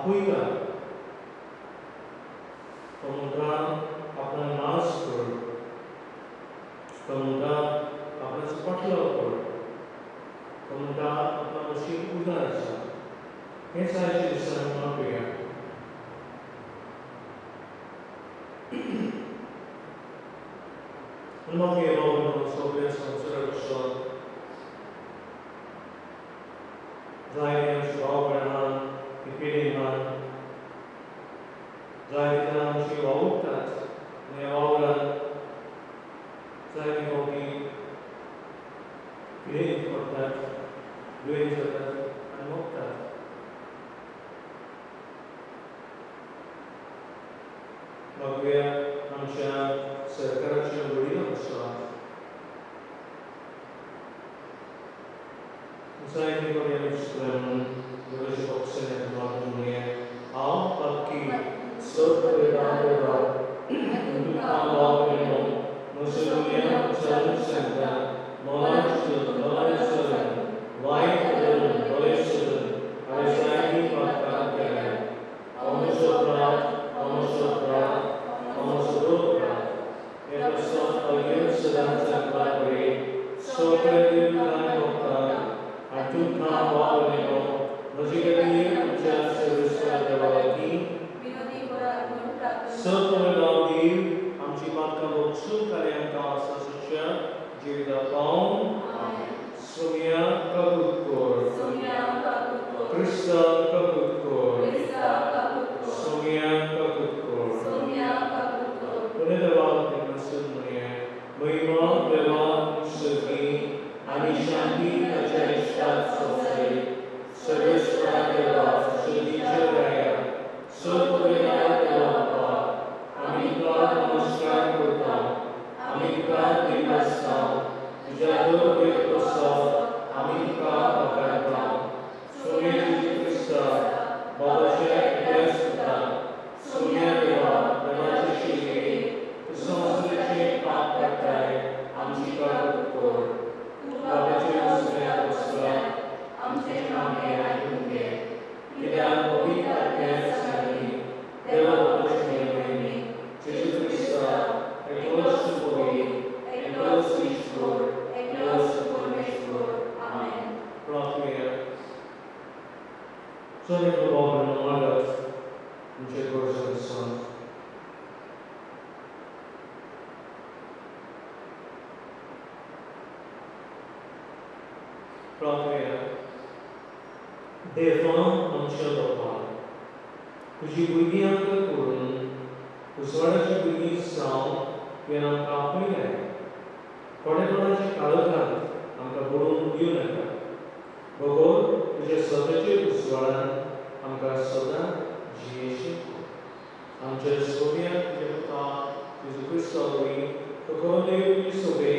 आपयता. तो म्हणटा आपणाक नाश कर, तो म्हणटा आपणाचो पाटलाव कर, तो म्हणटा आपणा मातशी उदार आसा. हेच आयच्या दिसांनी मागुया. मागीर बाबा सगळ्या संवसाराचो जायते आमचे भाव भयणां पिढीमान जायते जाण आमची वावुरतात आनी ह्या वावरान जायते फावटी पिडेंत पडटात, दुयेंत जातात आनी मोगतात. मागुया आमच्या सरकाराच्या वडिलांचो जायते फावटी आमी चिंतले म्हणून देवाच्या पक्षान मागून म्हणया, हांव पापी सगळे देवा तुका भाव भयणो म्हज्या गुन्यांव विचारून सांगता, मनान मनान चलून वायट करून बरें चलून हांवें जायतीं पातकां केल्यात. हांव म्हजो अपराध, हांव म्हजो अपराध, हांव म्हजो अपराध. हें प्रस्न अगेन सदांच सांगपा कडेन सगळे देवतांनी भोगतात आनी तुमकां भाव भयणो म्हजे खातीर तुमच्या सर्वेस्पर देवा लागीं सगळे देव आमची पातकां भोगसूंक आनी आमकां आसा जिविता पावूं. सोम्या कबूत कर, क्रिस्ता कबूत कर, सोम्या कबूत कर. पुणे देवा म्हणया, महिमा देवा सगळी आनी शांती ताच्या इश्टात सोंपले. सर्वेस्परा देवा शुद्धीच्या राया सगळ्या देवा बापा, आमी तुका नमस्कार करता, आमी तुका दिनासता, तुज्या दर प्रसाद आमी तुका वखाणता. सोम्या जेजू क्रिस्ता बाबाच्या एकल्याच पुता, सोम्या देवा देवाचे शिरये, तूं संवसाराचें पाप काडटाय, आमची काकूट कर. बाबाचे दुसऱ्या वस्त्रां आमचे मागणें आयकून घे, कित्याक पवित्र आत्म्यान सांगली देवा बाबाचे मेहरबानी जेजू क्रिस्ता एकलोच पवी, एकलोच ईश्वर, एकलोच परमेश्वर. आमेन. प्रार्थना. जण एकलो भाव भयणो मागात तुमचे गरज आसा. प्रार्थना. देवा आमच्या बापा, तुजी भुरगीं आमकां करून उजवाडाची भुरगीं जावन तुवें आमकां आपयल्याय. कोणेपणाच्या काळखांत आमकां बरोवन दिवं नाका, बगर तुज्या स्वताच्या उजवाडान आमकां सदां जियेचें कर. आमच्या सोम्या तुज्या पुता जेजू क्रिस्ता वरवीं तो खरो देव तुजी सोबे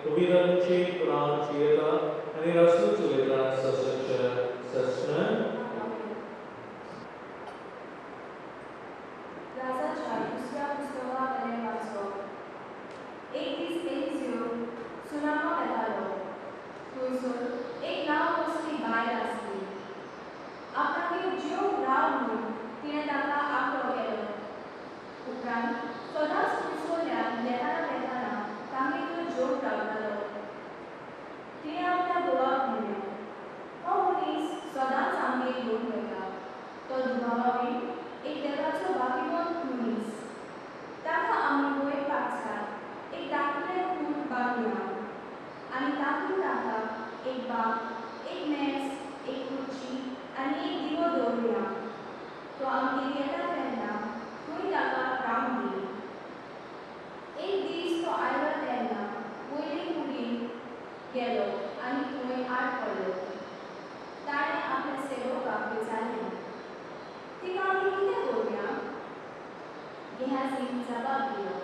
पवित्रांचे प्राण जियेता आनी राजू चलयता ससच्या ससना. राजाच्या दुसऱ्या पुस्तकावेलें वाचप. एक दीस एलिझियो सुनामा येतालो. थंयसर एक नांव वसली बायल आसली. आपणागेर जेवंक राव म्हूण तिणें ताका आग्रो केलो. उपरांत सदांच थंयसरल्यान येताना वेताना तांगेर तो जेवंक रावतालो. तिणें आपल्या घोवाक म्हणलें, हो मनीस सदांच आमगेर येवन वता. तो दुबावावीण एक देवाचो भाग्यवंत मनीस. ताका आमी वयर पाडसाक एक धाकटुलें कूड बांदुया आनी तातूंत ताका एक बांक, एक मेज, एक खुर्ची आनी एक दिवो दवरुया. तो आमगेर येता तेन्ना थंय ताका रावंक दी. एक दीस तो आयलो तेन्ना वयले कुडीन गेलो आनी थंय आड पडलो. ताणें आपल्या सेवकाक विचारलें, तिका आमी कितें करुया? गेहाजीन जबाब दिलो,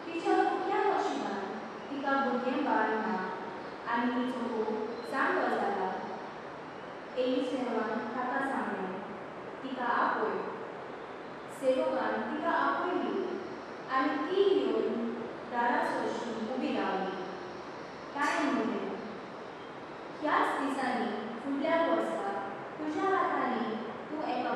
तिच्या फुटल्या नशिबान तिका भुरगें बाळ ना आनी तिचो घोव जाणटो जाला. एलिसेवान ताका सांगलें, तिका आपय. सेवकान तिका आपयली आनी ती येवन दारा सरशी उबी रावली. ताणें म्हणलें, ह्याच दिसांनी फुडल्या वर्सा तुज्या हातांनी तूं एका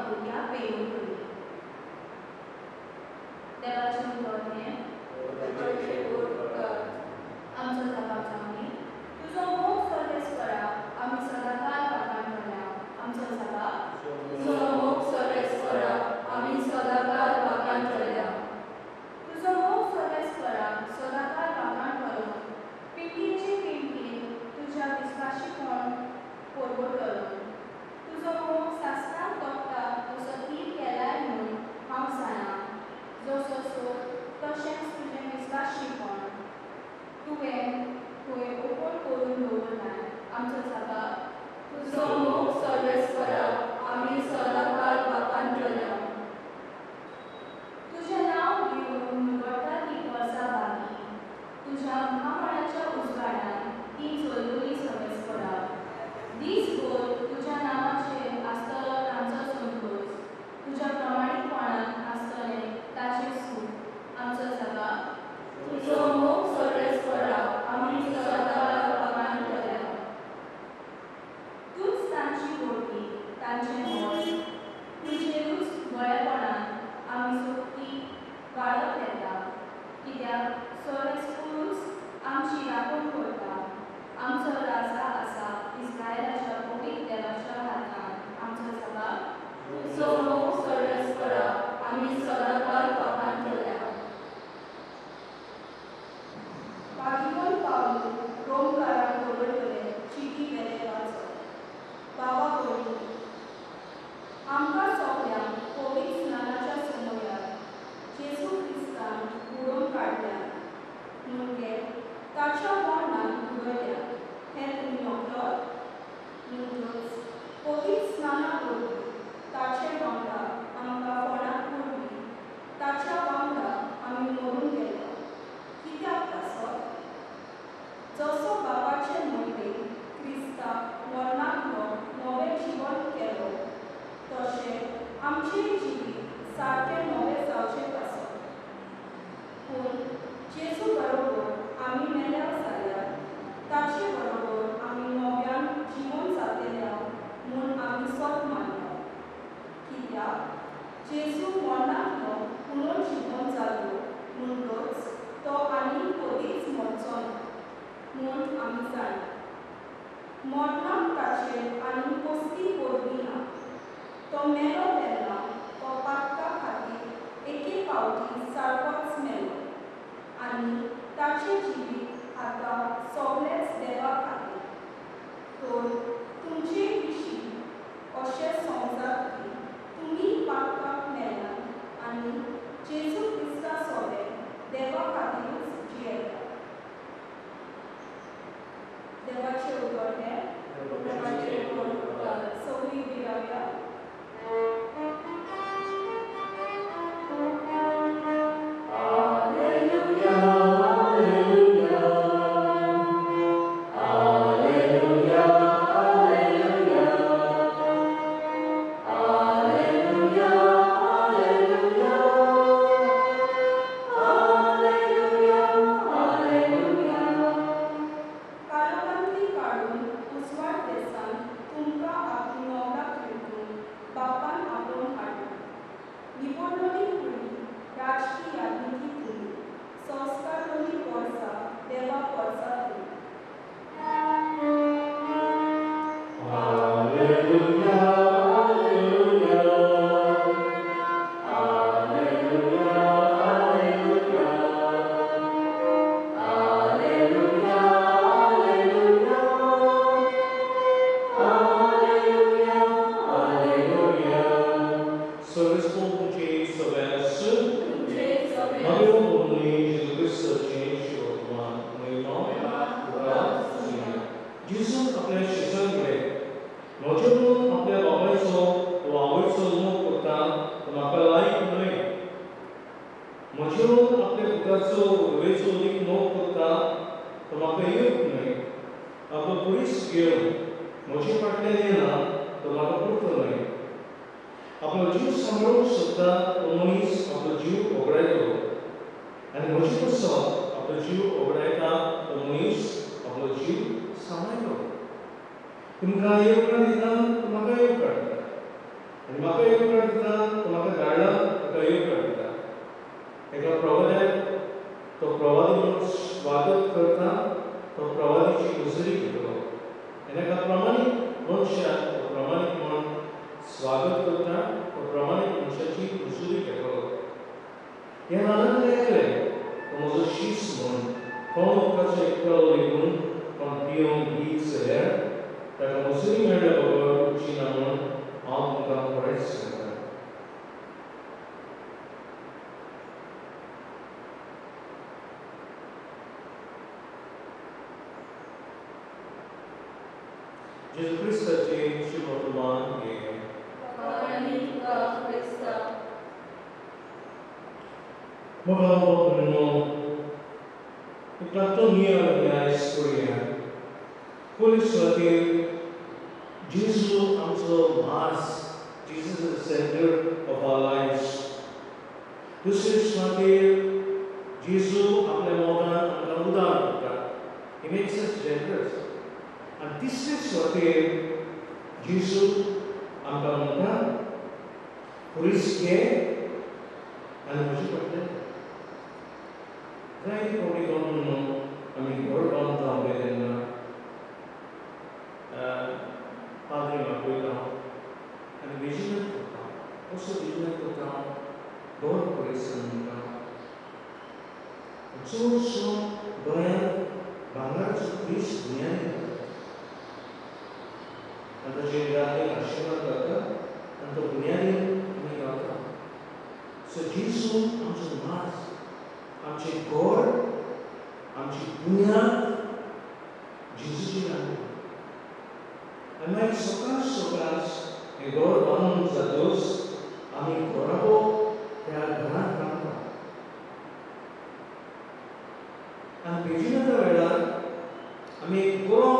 आमचें जिवीत सारकें नवें जावचें पासत. पूण जेजू बरोबर आमी मेल्या जाल्यार ताचे बरोबर आमी नव्यान जिवन जातल्या म्हूण आमी सत मानता. कित्याक जेजू मरणांतलो पुनर्जिवन जालो म्हणटच तो आनी कदीच मरचो ना म्हूण आमी जाणा. मरणाक ताचेर आनी कसली पदवी ना. तो मेलो तेन्ना तो पातका खातीर एके फावटी सारकोच मेलो आनी ताचें जिवीत आतां सगळेंच देवा खातीर. तर तुमचे विशीं अशें समजात की तुमी पातकाक मेलात आनी जेजू क्रिस्ता सोबें देवा खातीरूच जियेतात. देवाचें उतर हें. सगळीं उबी रावया. कालोकांतली काडून उजवाड देसान तुमकां आपली नवरा खेळटून बापान आपोवन हाडली. निवडलेली कुडी राजकी यादनिकी तुमी संस्कारलेली वर्सा देवा वर्सा तुमी. जेजून आपल्या शिसां कडेन म्हजे म्हणून आपल्या बापायचो वा आवयचो मोग करता तो म्हाका लायक न्हय. म्हजे म्हणून आपल्या पुताचो धुवेचो अदीक मोग करता तो म्हाका योग्य न्हय. आपलो पुरीस घेवन म्हजे फाटल्यान येना तो म्हाका पुरतो न्हय. आपलो जीव सांबाळूंक सोदता तो मनीस आपलो जीव वगडायतलो आनी म्हजे पासत आपलो जीव वगडायता तो मनीस आपलो जीव सांबाळटलो. तुमकां येवकार दिता तो म्हाका येवकार दिता आनी म्हाका येवकार दिता तो म्हाका धाडला ताका येवकार दिता. एका प्रवाद्याक तो प्रवादी म्हणून स्वागत करता तो प्रवादीची मजुरी घेतलो आनी एका प्रमाणीक मनशाक तो प्रमाणीक म्हणून स्वागत करता तो प्रमाणीक मनशाची मजुरी घेतलो. ह्या रानांतलें एकलें तो म्हजो शीस म्हूण कोण उदकाचो एक पेलो लेगून कोण पियोवंक दीत जाल्यार ताका मजुरी मेळ्ळ्या बगर उरची ना म्हूण हांव तुमकां खरेंच सांगता. जेजू क्रिस्ताचें शुभवर्तमान हें. म्हाका म्हणून एक धाकटो नियाळ आयज करुया. पयले सुवातेर जेजू आमचो मास, Jesus is the center of our lives. दुसरे सुवातेर जेजू आपल्या मोगान आमकां उदार करता. He makes us generous. आनी तिसरे सुवातेर जेजू आमकां म्हणटा पुरीस घे आनी म्हजे फाटल्यान. जायते फावटी कोण म्हणून आमी घर बांदता उलय तेन्ना पाद्रींक आपयता आनी विजिलंट करता. कसो विजिलंट करता? घर पळयसान म्हणटा. चडसो गोंयांत भांगराचो खुरीस बुन्यादी घालता आनी ताचेर रातीक आशिर्वाद घालता आनी तो बुन्यादीन आमी घालता. सो जेजू आमचो मास, आमचें घर, आमची बुन्याद जेजूची लागली. आनी मागीर सकाळ सकाळ हें घर बांदून जातकच आमी घराबो त्या घरांत रावता आनी बेजिनाच्या वेळार आमी एक बरो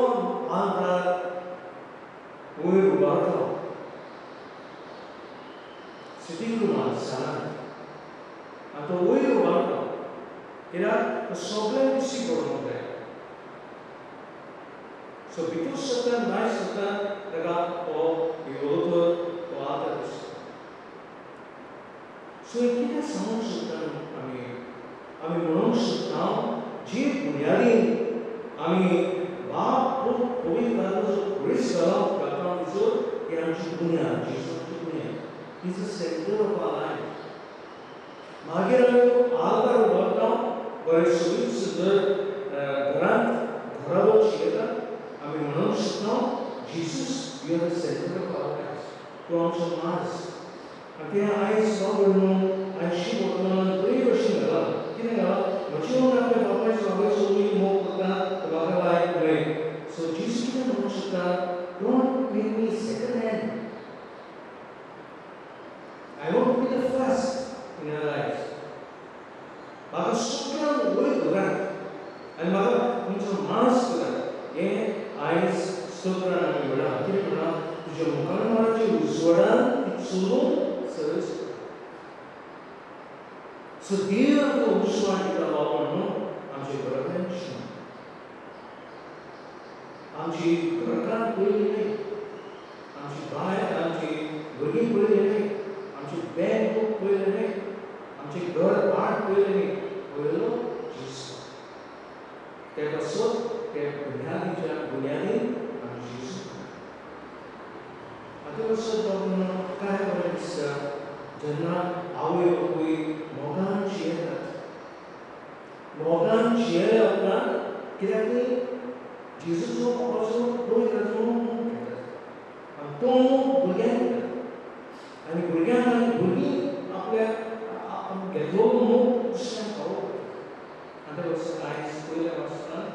आंतरार वयर उबारता. सिटींग रुमान सालांत आनी तो वयर उबारता कित्याक सगळें दिश्टी पडूंक जाय. सो भितर सरता भायर सरता ताका हो योदोतर तो आतां दिसता. सो कितें सांगूंक सोदता आमी आमी म्हणूंक सोदता जी बुन्यादीन आमी बाप पवित्र आत्म्याचो खुरीस घालप घालता भितर ही आमची बुन्याद, जेजूची बुन्याद is the centre of our life. मागीर आमी आल्तार उबारता, बरें सोबीत सुंदर घरांत घराबो शिकयता. आमी म्हणूंक शकता Jesus you are the centre of our life, तूं आमचो मार्स. आनी तें आयज बाबा न्हू आयशी वर्तमान बरी भशेन घाला. कितें घाला? म्हजे वांगडा आपल्या बापायचो आवयचो मोग करता तो म्हाका लायक न्हय. सो जेजू कितें म्हणूंक शकता? Don't make me second hand. I want to be the first in your life. म्हाका सगळ्यांत वयर धरात आनी म्हाका तुमचो मास करात. हें आयज स्तोत्रान आमी म्हणा. कितें म्हणा? तुज्या मुखामळाच्या उजवाडान ती चलून सरळ. सो देव आमकां उजवाड दिता बाबा म्हणून आमच्या घरांतल्यान शिकून आमची घरकान्न पयली न्हय, आमची बायल आमची भुरगीं पयली न्हय, आमची बँक बूक पयलें न्हय, आमचें घर भाट पयलें न्हय, पयलो जेजू. ते पासत ते बुन्यादीच्या बुन्यादीन आमी जेजू. आतां पासत बाबा काय बरें दिसता जेन्ना आवय बापूय मोगान जियेतात. मोगान जियेल्या उपरांत कित्याक ती जेजूचो बापाचो पवित्र आत्मो मोग घेतात आनी तो मोग भुरग्यांक दिता आनी भुरग्यांक आनी भुरगीं आपल्या घेतलो मोग दुसऱ्यांक पावोवप. आनी ते पासून आयज पयल्या वाचनात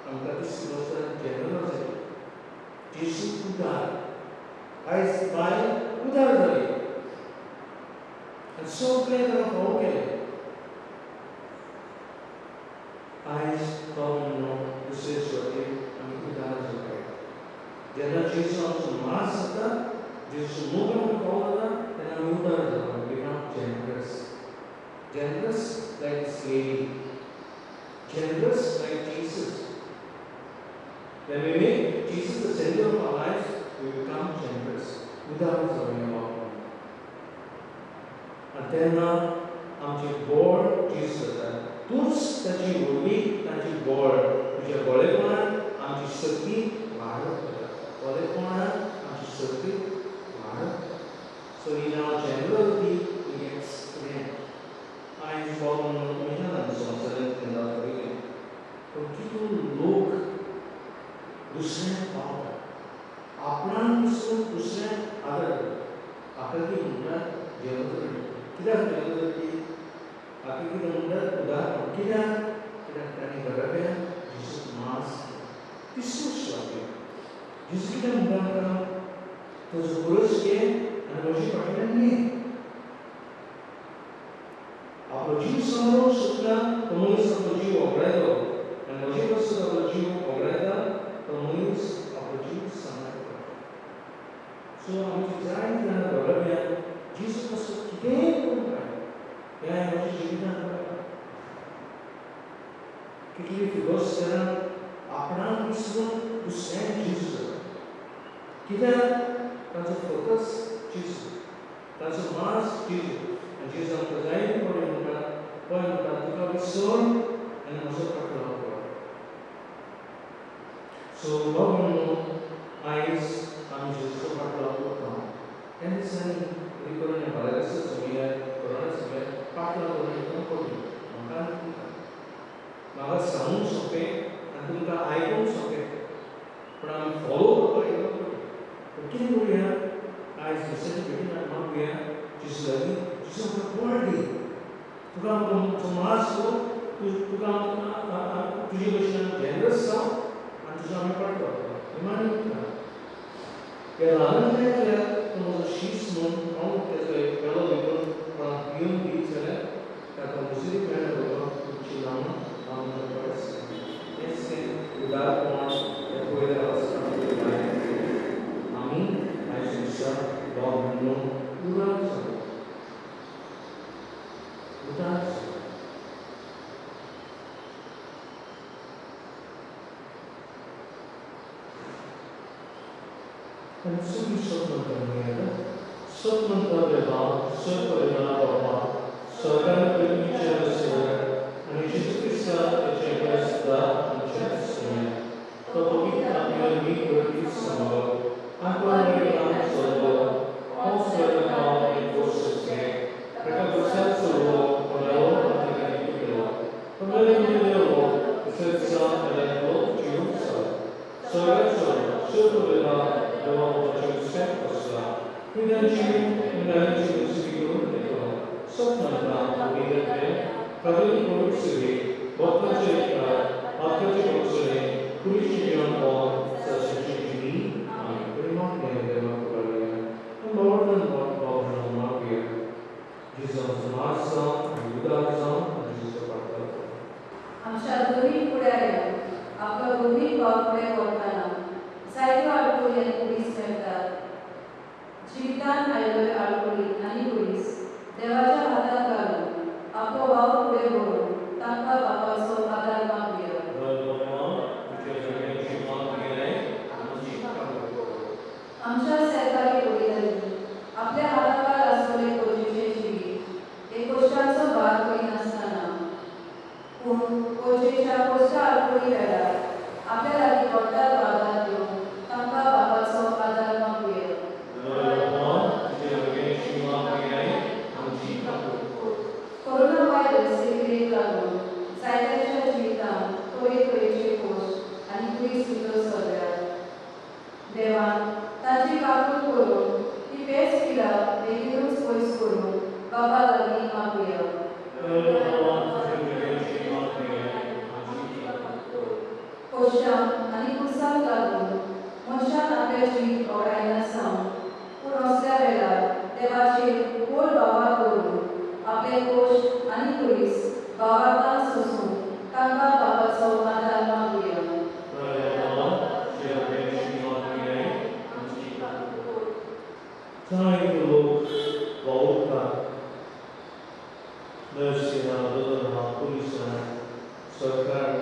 आमकां दिसता जनरल जाली जेजू उदार. आयज बायल उदार जाली आनी सगळें ताका फावो केलें. आयज तो म्हणून दुसरे सुवातेर आमी उदार जावपाक. जेन्ना जेजू आमचो मास जाता, जेजूचो मोग आमकां फावो जाता, तेन्ना आमी उदार जाता. Become generous. Generous like this lady. Generous like Jesus. When we make Jesus the center of our lives, we become generous. उदार जावया बाबा. आनी तेन्ना आमचें बळ जेजू जाता. तूंच ताची व्हडवीक, ताची बळ, तुज्या बळेपणान आमची शक्ती वाडत वता. बळेपणान आमची शक्ती वाडत वता. So in our generosity we get strength. आयज बाबा म्हणून तुमच्या संवसारांत तेन्ना पळयलें पूण कितलो लोक दुसऱ्यांक पावतात, आपणाक विसरून दुसऱ्यांक आदर करतात. हाका ती म्हणटात जनरॉसिटी. कित्याक जनरॉसिटी? हाका कितें म्हणटात? उदाहरण. कित्याक? कित्याक तांणी घराब्यान जेजूक मास केलो. तिसरो सुवातेर जेजू कितें म्हणटा आमकां? तुजो पुरूस घे आनी म्हजे फाटल्यान न्ही. आपलो जीव सांबाळूंक सोदता तो मनीस आपलो जीव वगडायतलो आनी म्हजे पासून आपलो जीव वगडायता तो मनीस आपलो जीव सांबाळटा. सो आमची जायते जाणां घराब्यान जेजू पासून कितेंय करूंक काडटा. हें आमच्या जिवितांत मेळटा. कितली फिगोस्तेरां आपणाक विसरून दुसऱ्यांक जेजू जाता. कित्याक? तांचो फोकस जेजू, तांचो मास जेजू. आनी जेजू आमकां जायते फावटी म्हणटा, पळय म्हणटा तुका विसर आनी म्हजो फाटलाव कर. सो बाबा म्हणून आयज आमी जेजूचो फाटलाव करता. त्या दिसांनी करून व्हायरस समयार, कोरोना समयार फाटलाव करून एकदम कठीण. म्हाका आनी तुमकां म्हाका सांगूंक सोंपें आनी तुमकां आयकूंक सोंपें, पूण आमी फॉलो करपाक एकदम कठीण. पूण कितें करुया? आयज दुसऱ्याच्या भेटीन आमी मागुया जेजू लागीं, जेजू आमकां बळ दी, तुका आमकां मास कर, तुका तुजे भशेन आमी जनरस जावं आनी तुजो आमी पाटलाव करया. निमाणें उतरां ह्या ल्हानांतल्या तो म्हजो शीस म्हणून हांव तेजो एक पेलो विकून कोणाक पिवन दीत जाल्यार ताका मुजरी मेळ्ळ्या बरोबर तुमची लावण हांव तुमकां सांगता. हेंच तें उदारपण ह्या पयल्या वाचनांत आमी आयज दिसा बाब म्हणून उदार जावया. And सुखी स्वतंत्र स्वपरिणाम सरकार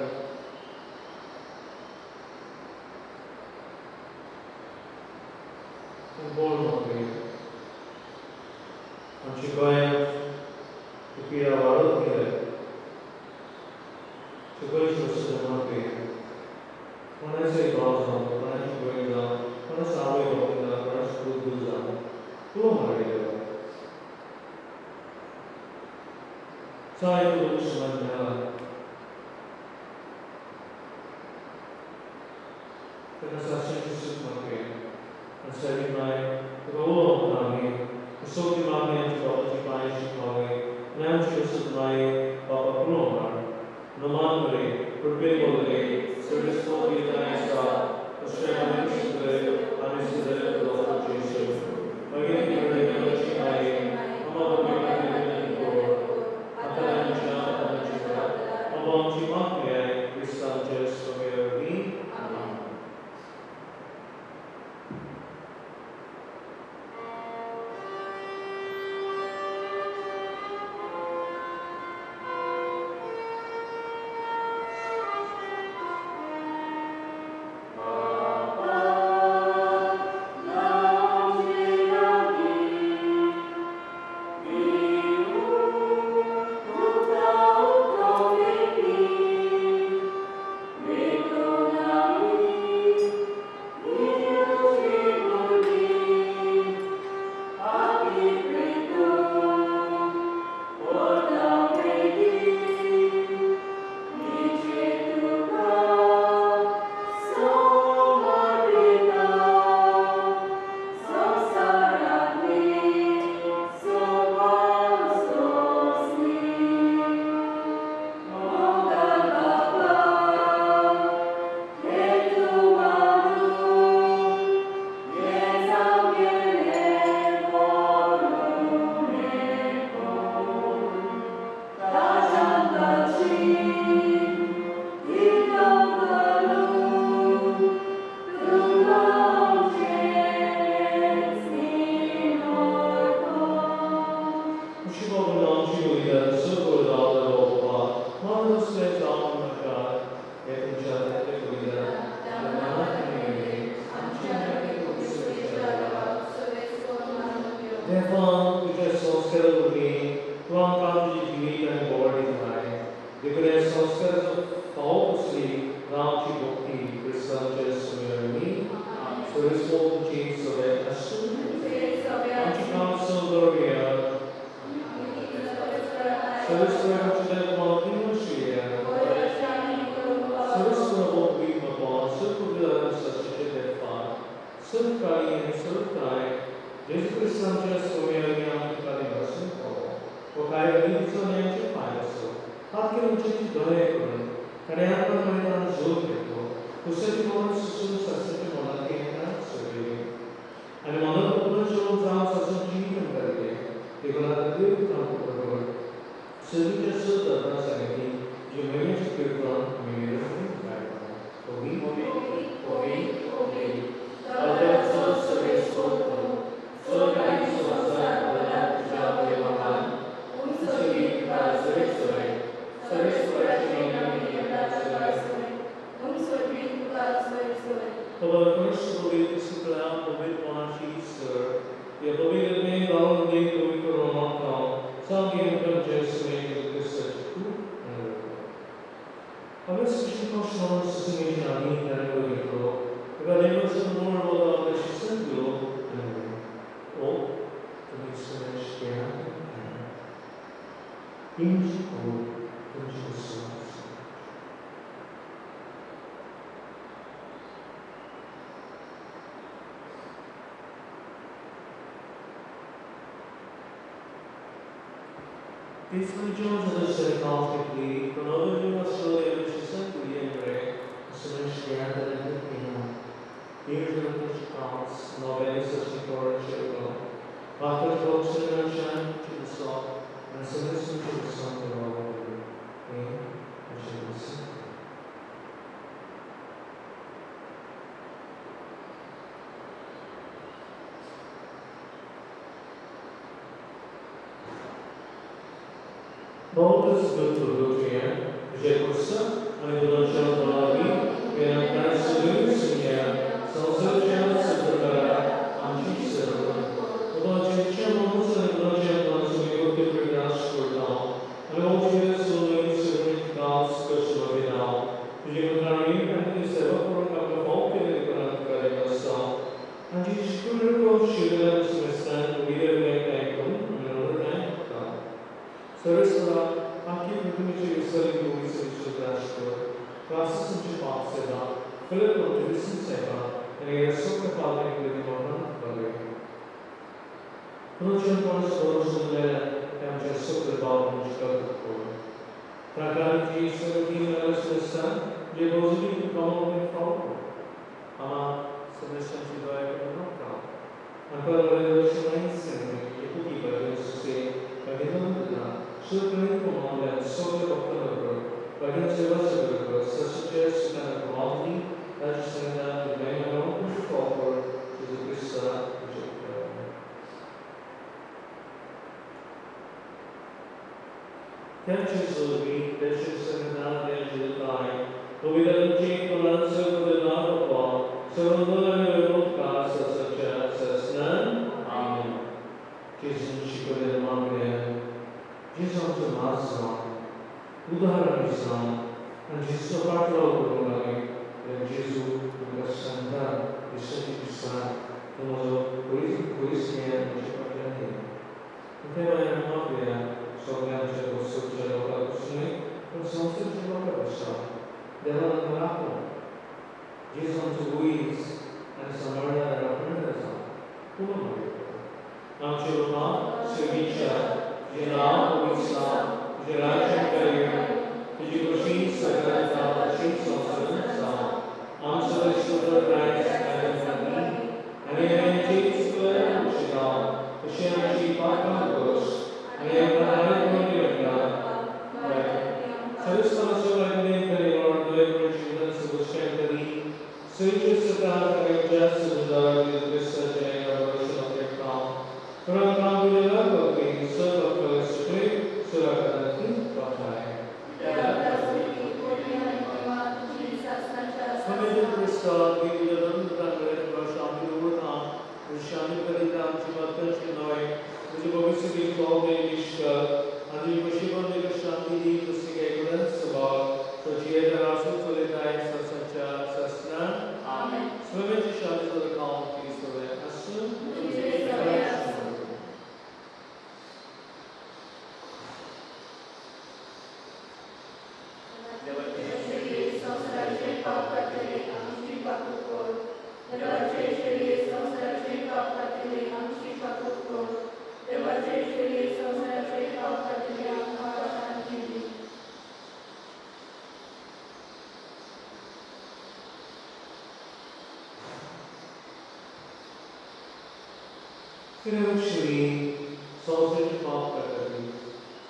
Shri sausage pop kakari,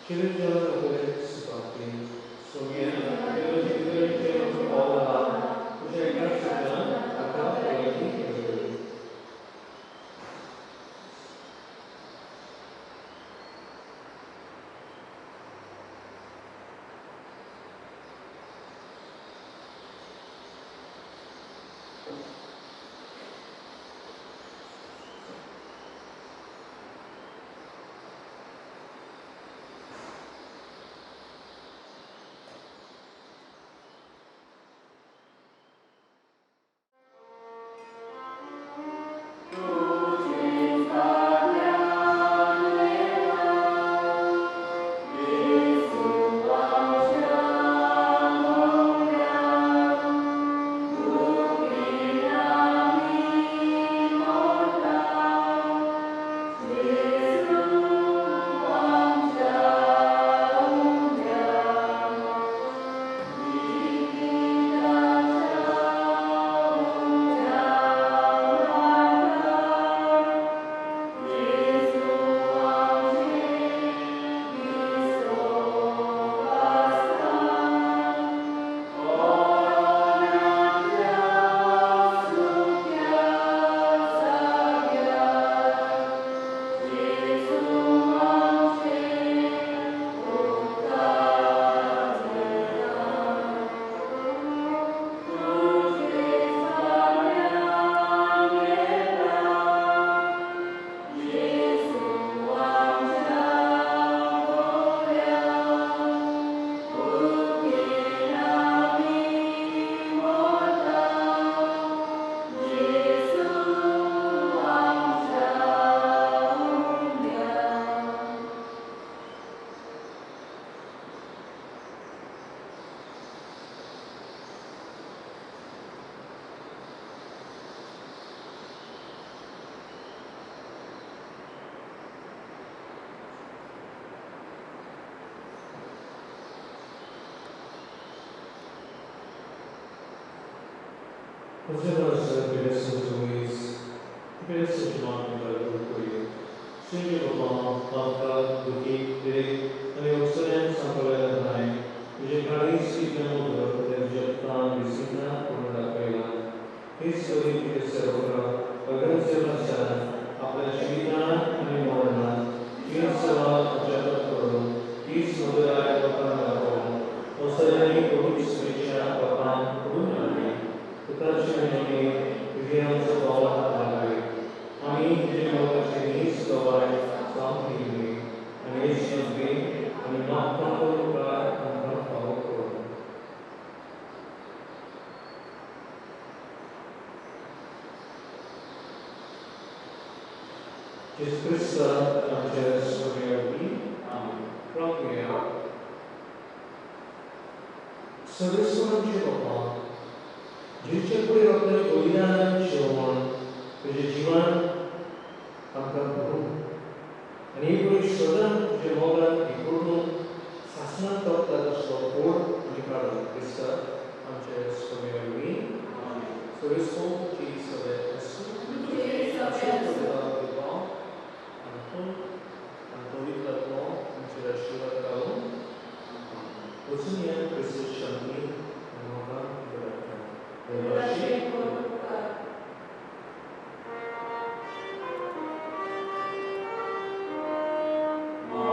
Shri Jana Sukati,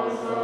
Amen.